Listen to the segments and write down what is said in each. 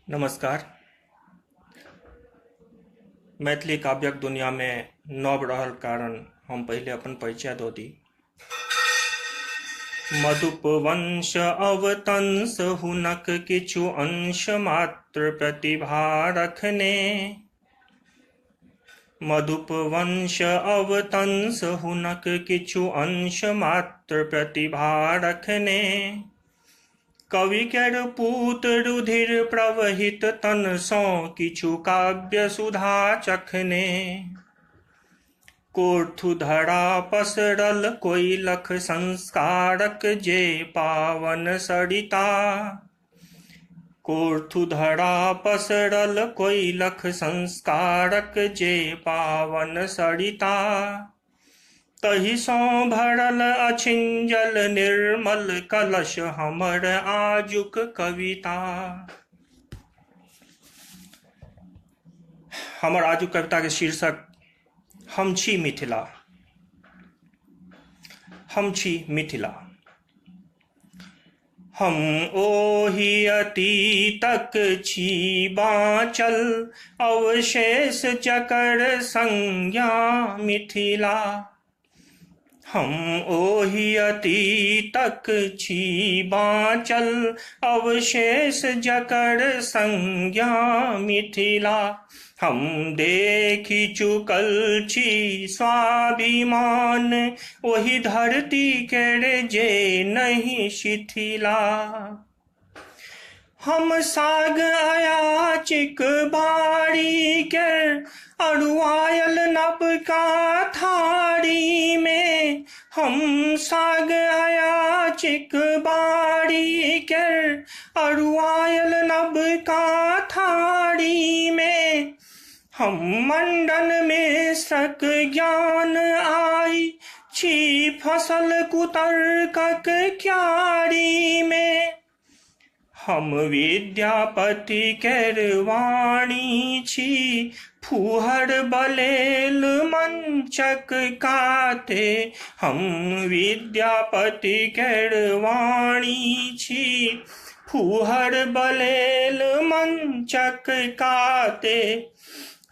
नमस्कार। मैथिली काव्यक दुनियामे नव रहल कारण हम पहिले अपन परिचय दऽ दी। मधुप वंश अवतंस हुनक किछु अंश मात्र प्रतिभा रखने। मधुप वंश अवतंस हुनक किछु अंश मात्र प्रतिभा रखने। कवि केर पूत रुधिर प्रवहित तन सँ किछु काव्य सुधा चखने। कोर्थु धरा पसरल कोइलख संस्कारक जे पावन सरिता। कोर्थु धरा पसरल कोइलख संस्कारक जे पावन सरिता। तहि सँ भरल अछिंजल निर्मल कलश हमर आजुक कविता। हमर आजुक कविता के शीर्षक हम छी मिथिला। हम छी मिथिला। हम ओहि अतीतक छी बाँचल अवशेष जकर संज्ञा मिथिला। हम ओहि अतीतक छी बाँचल अवशेष जकर संज्ञा मिथिला। हम देखि चुकल छी स्वाभिमान ओहि धरती केर जे नहि शिथिला। हम साग अयाचिक बाड़ी केर अरुआयल नबका थारी में। हम साग अयाचिक बाड़ी केर अरुआयल नबका थारी में। हम मंडन मिश्रक ज्ञान आई छी फसल कुतर्कक क्यारी में। हम विद्यापति केर वाणी छी फूहर बलेल मंचक काते। हम विद्यापति केर वाणी छी फूहर बलेल मंचक काते।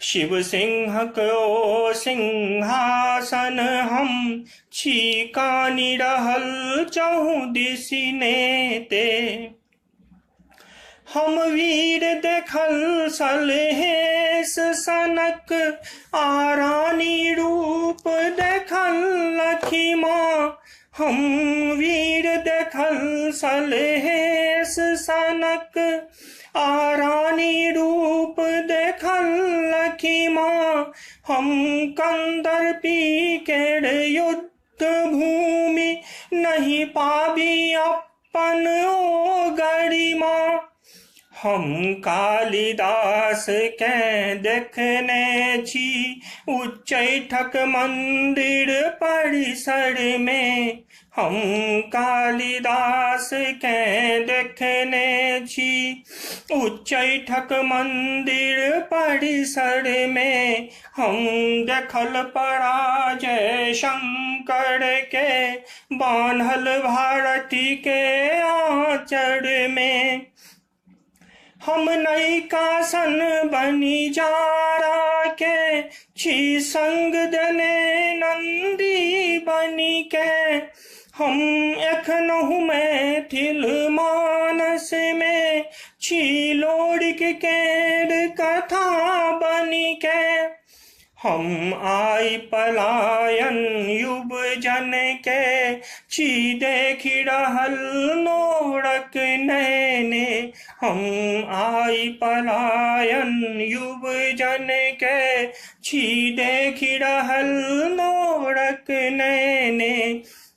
शिव सिंहक ओ सिंहासन हम छी कानि रहल चहु दिशि नेते। हम वीर देखल सलहेस सनक आ रानी रूप देखल लखिमा। हम वीर देखल सलहेस सनक आ रानी रूप देखल लखिमा। हम कंदर्पी केर युद्ध भूमि नहीं पाबी अपन ओ गरिमा। हम कालिदास के देखने छी उच्चैठक मंदिर परिसर में। हम कालिदास के देखने छी उच्चैठक मंदिर परिसर में। हम देखल पराजय शंकर के बान्हल भारती के आंचर में। हम नैका सन बनी जारा के छी संग देने नंदी बनी के। हम एखनहु मैथिल मानस में छी लोरिक केर कथा बनी के। हम आई पलायन युव जन के छी देखि रहल नोरक नैने। हम आई पलायन युव जन के छी देखि रहल नोरक नैने।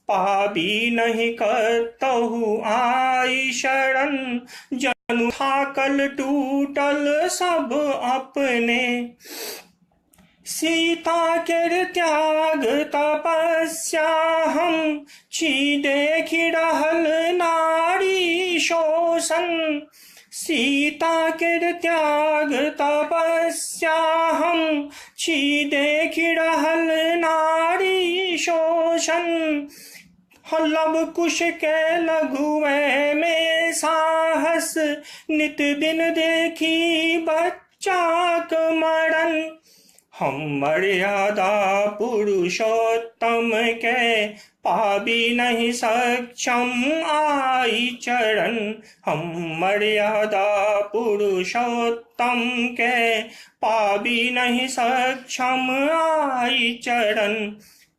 पाबी नहीं कतहु आई शरण जनु थाकल टूटल सब अपने। सीता केर त्याग तपस्या हम छी देखि रहल नारी शोषण। सीता केर त्याग तपस्या हम छी देखि रहल नारी शोषण। लव कुश के लघुए में साहस, नित दिन देखी बच्चाक मरण। हम मर्यादा पुरुषोत्तम के पाबी नहीं सक्षम आई चरण। हम मर्यादा पुरुषोत्तम के पाबी नहीं सक्षम आई चरण।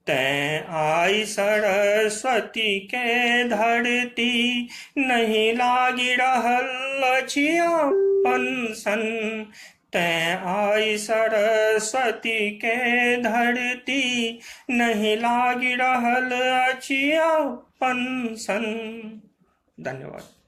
तैं आई सरस्वती के धरती, नहीं लागी रहल अछि अपन सन। तैं आई सरस्वती के धरती, नहीं लागी रहल अछि अपन सन। धन्यवाद।